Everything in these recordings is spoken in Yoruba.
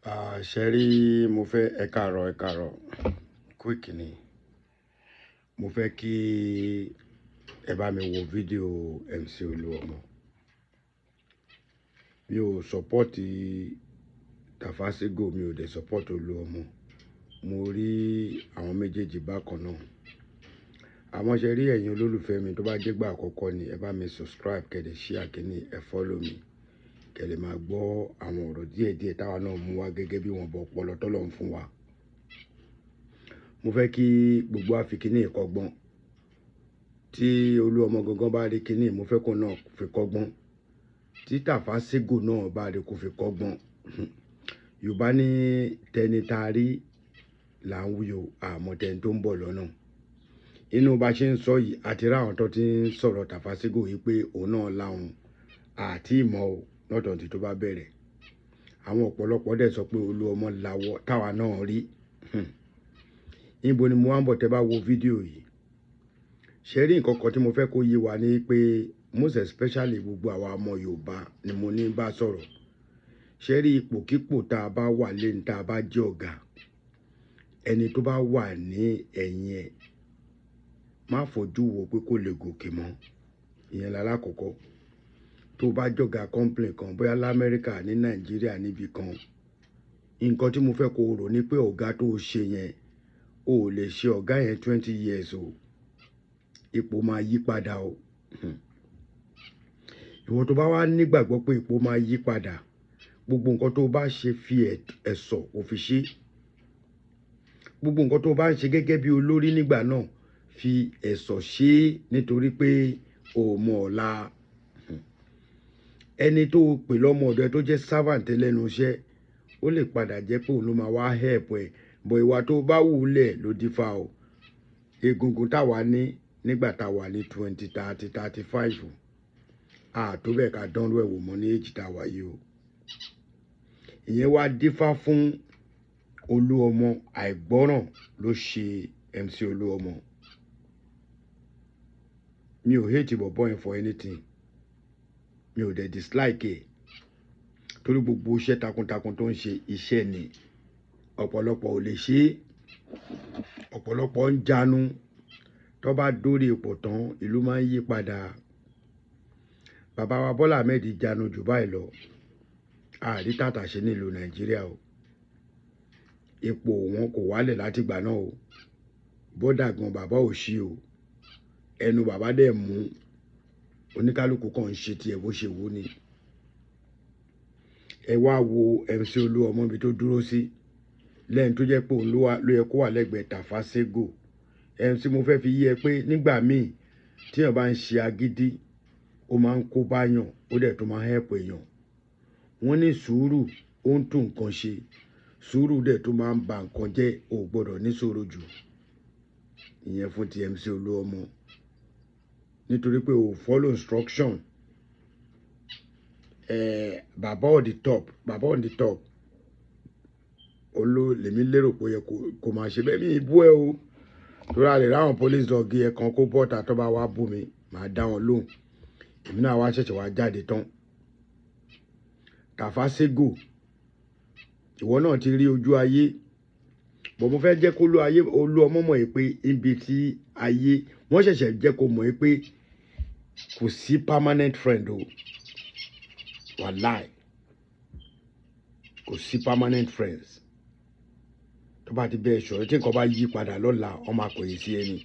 Ṣe rí, mo fẹ́ ẹ káàárọ̀, ẹ káàárọ̀. Quick ni. Mo fẹ́ kí ẹ bá mi wo fídíò MC Olúọmọ. Mi ò support Tafa Sego, mi ò dẹ̀ support Olúọmọ. Mo rí àwọn méjèèjì bákan náà. Àmọ́ ṣe rí, ẹ̀yin olólùfẹ́ mi, tó bá jẹ́ gbà àkọ́kọ́ ni, ẹ bá mi subscribe, kẹ́ dẹ̀ share kíní, ẹ follow mi. Kẹ́ lè máa gbọ́ àwọn ọ̀rọ̀ díẹ̀díẹ̀ táwa náà mú wá gẹ́gẹ́ bí wọ́n bọ̀ ọpọlọ t'Ọlọ́run fún wa. Mo fẹ́ kí gbogbo wa fi kíní yìí kọ́gbọ́n. Tí Olúọmọ gangan bá rí kíní, mo fẹ́ kó náà fi kọ́gbọ́n. Tí Tafa Sego náà bá rí, kó fi kọ́gbọ́n. Yorùbá ní tẹni ta rí là ń wí o, àmọ́ tẹni tó ń bọ̀ lọ́nà. Inú bá ṣe ń sọ yìí, àti rí àwọn tó ti ń sọ̀rọ̀ Tafa Sego yìí pé òun náà láhun àti ìmọ̀ o lọ́dọ̀ tí tó bá bẹ̀rẹ̀. Àwọn ọ̀pọ̀lọpọ̀ dẹ̀ sọ pé Olúọmọ làwọ̀ táwa náà rí. Níbo ni mo wá ń bọ̀ tẹ́ bá wo fídíò yìí? Ṣé rí, nǹkan kan tí mo fẹ́ kó yé wa ní pé most especially gbogbo àwa ọmọ Yorùbá ni mo ní bá sọ̀rọ̀. Ṣé rí, ipòkípò tá a bá wà lẹ́ni tá a bá jẹ́ ọ̀gá, ẹni tó bá wà ní ẹ̀yìn ẹ̀, má fojú wo pé kó lè gòkè mọ́. Ìyẹn lálákọ̀ọ́kọ́. Tó bá jọ̀gá company kan, bóyá l'Amẹ́ríkà, ní Nàìjíríà, níbi kan, nǹkan tí mo fẹ́ kó rò ní pé ọ̀gá tó ṣe yẹn, o ò lè ṣe ọ̀gá yẹn 20 years o. Ipò máa yí padà o. Ìwọ tó bá wá nígbàgbọ́ pé ipò máa yí padà, gbogbo nǹkan tó bá ṣe, fi ẹ̀sọ̀ kò fi ṣe. Gbogbo nǹkan tó bá ń ṣe gẹ́gẹ́ bí olórí nígbà náà, fi ẹ̀sọ̀ ṣe é, nítorí pé o ò mọ̀ ọ̀la. Ẹni tó pè lọ́mọ ọ̀dọ̀ ẹ tó jẹ́ servant lẹ́nu iṣẹ́, ó lè padà jẹ́ pé òun ló máa wá help ẹ bọ̀. Ìwà tó bá wù ú lẹ̀ ló dífá o. Egungun táwa ní nígbà tá a wà ní 20, 30, 35, àtó bẹ́ẹ̀ ká dánrú ẹ̀ wò mọ́ ní èjì tá a wà yìí o. Ìyẹn wá dífá fún Olúọmọ. Àìgbọ́ràn ló ṣe MC Olúọmọ. Mi ò hate bọ̀bọ́ yẹn for anything, mi ò dẹ̀ dislike ẹ̀, torí gbogbo iṣẹ́ takuntakun tó ń ṣe, iṣẹ́ ni ọ̀pọ̀lọpọ̀ ò lè ṣe é. Ọ̀pọ̀lọpọ̀ ń jánu tó bá dórí ipò tán, ìlú máa ń yí padà. Bàbá wa Bọ́lá Ahmed jánu jù báyìí lọ, àrí tàtà ṣe nílùú Nàìjíríà o. Ipò wọn kò wálẹ̀ látìgbà náà o. Bọ́dà gan, bàbá ò ṣí o. Ẹnu bàbá dẹ̀ mú, oníkálukú kan ń ṣe tiẹ̀ bó ṣe wù ní. Ẹ wá wo MC Olúọmọ ibi tó dúró sí lẹ́yìn tó jẹ́ pé òun ló yẹ kó wà lẹ́gbẹ̀ẹ́ Tafa Sego. MC, mo fẹ́ fi yí ẹ pé nígbà míì tíyàn bá ń ṣe agídí, ó máa ń kó báyàn, ó dẹ̀ tó máa ń help èèyàn. Wọ́n ní sùúrù ó ń tún nǹkan ṣe, sùúrù dẹ̀ tó máa ń ba nǹkan jẹ́. Ò gbọ́dọ̀ ní sùúrù jù. Ìyẹn fún ti MC Olúọmọ, nítorí pé o follow instruction. Bàbá on the top, bàbá on the top olú lèmi lérò pé ó yẹ kó máa ṣe bẹ́ẹ̀. Mi ì bú ẹ o, torí a lè ráwọn police dog ẹ kan kó bọ́ta. Tó bá wá bú mi, màá dá wọn lóhùn. Èmi náà wá ṣẹ̀ṣẹ̀ wá jáde tán. Tafa Sego, ìwọ náà ti rí ojú ayé bọ̀. Mo fẹ́ jẹ́ kó ló ayé olú ọmọ mọ̀ yìí pé ibi tí ayé wọ́n ṣẹ̀ṣẹ̀ jẹ́ kó mọ̀ yìí pé kò sí permanent friend o. Wàláì, kò sí permanent friends. Tó bá ti bẹ́ẹ̀ sọ̀rọ̀, tí nǹkan bá yí padà lọ́la, ọmọ àkòyè sí ẹni.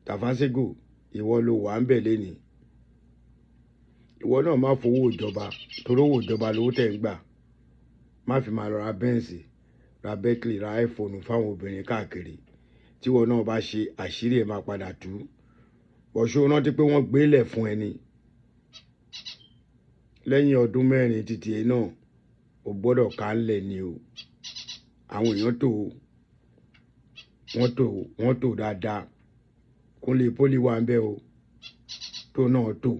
Tafa Sego, ìwọ ló wà ń bẹ̀ lẹ́ni. Ìwọ náà má fowó ìjọba, torí owó ìjọba lówó tẹ̀ ń gbà. Má fi máa lọ ra Benz, ra Bentley, ra iPhone fáwọn obìnrin káàkiri. Tíwọ náà bá ṣe, àṣírí ẹ̀ máa padà tú. Bọ̀ṣọ́ rántí pé wọ́n gbélẹ̀ fún ẹni lẹ́yìn ọdún 4 títí ẹ náà, o gbọ́dọ̀ ká ńlẹ̀ ni o. Àwọn èèyàn tó wọ́n tó, wọ́n tó dáadáa. Kúnlé Pólí wà ń bẹ̀ o, tó náà tó.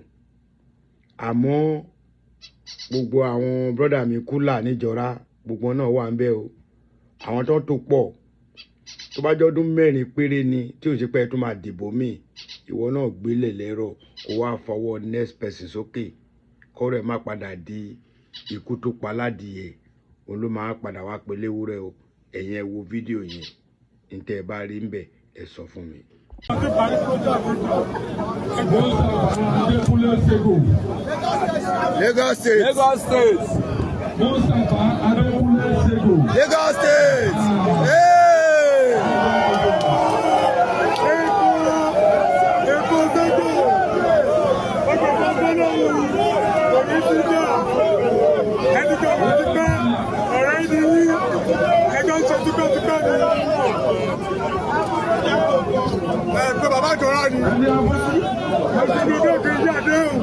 Àmọ́ gbogbo àwọn brọ́dà mi kúlà níjọra, gbogbo náà wà ń bẹ̀ o. Àwọn tó tó pọ̀, tó bá jọ́dún 4 péré ni tí ò ṣe pé ẹ tún máa dìbò míì, ìwọ náà gbélé lẹ́rọ̀, kó wá fọwọ́ next person sókè, kọ́rọ̀ ẹ̀ má padà di ikú tó pa ládìyẹ. Òun ló máa padà wá pé léwúrẹ́ o. Ẹ̀yin ẹ wo fídíò yẹn, ní tẹ́ ẹ bá rí ń bẹ̀, ẹ sọ fún mi. Mustapha Adekunle Sego. Lagos State. Lagos State. Mustapha Adekunle Sego. Lagos State. Hey! Èkó Sego, ọkọ̀ gbọ́dọ̀ kò ní sí náà. Ẹni tó kò ti pẹ́, ọ̀rẹ́ ni yí, ẹjọ́ ń ṣe tipẹ́tipẹ́ ni. Ẹ pé bàbá jọra ni. Mùsùlùmí ò kì í yí àdéhùn.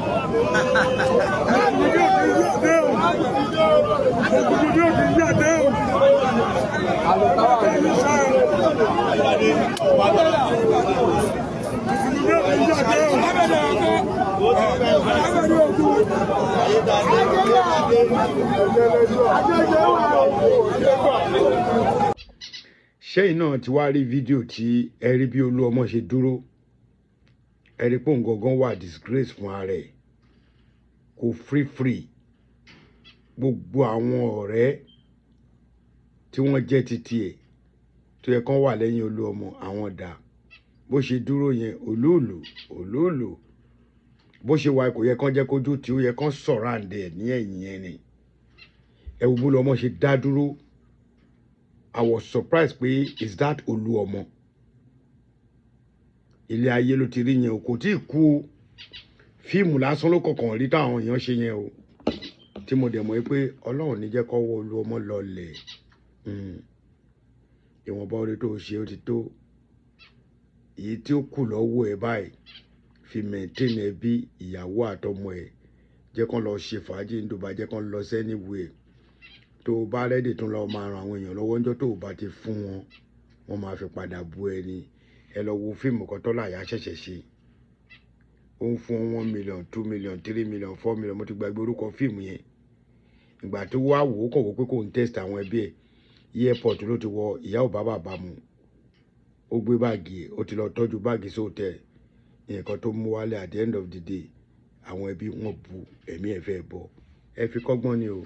Mùsùlùmí ò kì í yí àdéhùn. Mùsùlùmí ò kì í yí àdéhùn. Mùsùlùmí ò kì í yí àdéhùn. Ṣẹ́yìn náà ti wá rí fídíò tí ẹ rí bí Olúọmọ ṣe dúró. Ẹ rí pé òun gangan wà disgrace fún ara ẹ̀, kò free free. Gbogbo àwọn ọ̀rẹ́ tí wọ́n jẹ́ titi ẹ̀ tó yẹ kán wà lẹ́yìn Olúọmọ, àwọn dà? Bó ṣe dúró yẹn, olúùlù olúùlù bó ṣe wà, kò yẹ kán jẹ́ kójú tí ó yẹ kán surround ẹ̀ ní ẹ̀yìn yẹn ni. Ẹ wo bó lọmọ ṣe dá dúró. I was surprised pé, is that Olúọmọ? Ilé ayé ló ti rí yẹn o, kò tí ì kú o. Fíìmù lásán ló kọ̀ọ̀kan rí táwọn èèyàn ṣe yẹn o, tí mo dẹ̀ mọ̀ pé Ọlọ́run ní jẹ́ kọ́wọ́ Olúọmọ lọlẹ̀. Ìwọ̀nba orí tó ṣe ó ti tó. Èyí tí ó kù lọ́wọ́ ẹ báyìí, fi maintain ẹbí, ìyàwó àtọmọ ẹ. Jẹ́ kán lọ ṣe fàájì ní Dubai, jẹ́ kán lọ anywhere. Tó o bá ready, tún lọ máa ran àwọn èèyàn lọ́wọ́. Níjọ́ tó o bá ti fún wọn, wọ́n máa fi padà bú ẹ ní. Ẹ lọ wo fíìmù kan tọ́lá àyà ṣẹ̀ṣẹ̀ ṣe. Ó ń fún 1 million, 2 million, 3 million, 4 million. Mo ti gbàgbé orúkọ fíìmù yẹn. Ìgbà tó wá wò ó, kàn wò pé kò ń test àwọn ẹbí ẹ̀. Airport ló ti wọ, ìyá ò bá bàbá mu. Ó gbé báàgì ẹ̀, ó ti lọ tọ́jú báàgì sí hotel. Nǹkan tó mú wálé, at the end of the day, àwọn ẹbí wọn bu ẹ̀mí ẹ̀ fẹ́ bọ̀. Ẹ fi kọ́gbọ́n ni o.